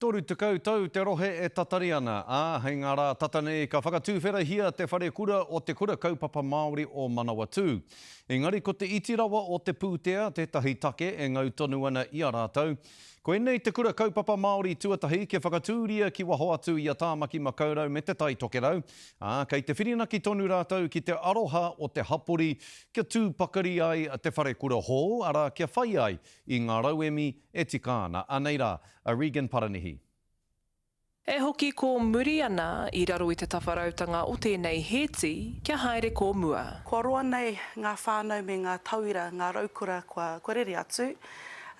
30 tau te rohe e tatari ana, ā, hei ngā rā tata nei ka whakatuwherahia te wharekura o Te Kura Kaupapa Māori o Manawatū. Engari ko te iti rawa o te pūtea tētahi take e ngau tonu ana i a rātou. Koinei te kura kaupapa Māori tuatahi kia whakatūria ki waho atu i a Tāmaki Makaurau me Te Tai Tokerau, ā, kei te whirinaki tonu rātou ki te aroha o te hapori kia tū pakari ai te wharekura hou, arā, kia whai ai i ngā rauemi e tika ana. Anei rā, a Regan Paranihi. E hoki kō muri ana i raro i te tawharautanga o tēnei hēti, kia haere kō mua. Kua roa nei ngā whānau me ngā tauira, ngā raukura kua rere atu,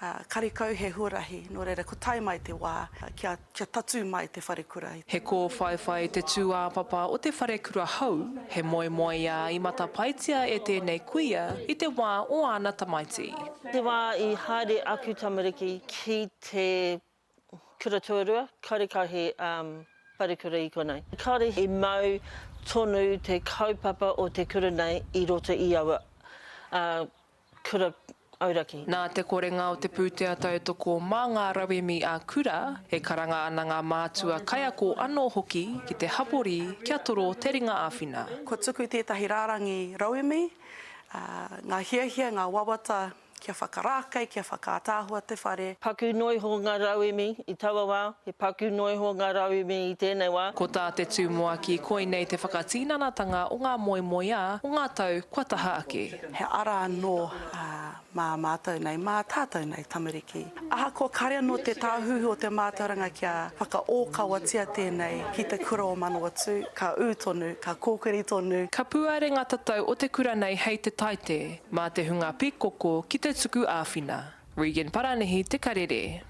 ā, karekau he huarahi, nō reira kua tae mai te wā kia, kia tatū mai te wharekura. He kōwhaiwhai te tūāpapa o te wharekura hou, he moemoeā i matapaetia e tēnei kuia i te wā o āna tamaiti. Te wā i haere aku tamariki ki te Kura tuarua, karekau he wharekura i konei. Kāore i mau tonu te kaupapa o te kura nei i roto i aua kura auraki. Nā te korenga o te pūtea tautoko mā ngā rauemi ā-kura, e karanga ana ngā mātua kaiako anō hoki ki te hapori kia toro te ringa āwhina. Kua tuku tētahi rārangi rauemi, ngā hiahia, ngā wawata Kia whakarākei, kia whakaataahua te whare. Paku noa iho ngā rauemi i taua wā, he paku noa iho ngā rauemi i tēnei wā. Ko tā te tumuaki, koinei te whakatinanatanga o ngā moemoeā o ngā tau kua taha ake. He ara anō mā mātou nei, mā tātou nei tamariki. Ahakoa kāre anō te tāhuhu o te mātauranga kia whakaōkawatia tēnei ki te kura o Manawatū, ka ū tonu, ka kōkiri tonu. Ka puare ngā tatau o te kura nei hei te Taite. Mā te hunga pīkoko ki te tuku āwhina. Regan Paranihi, Te Karere.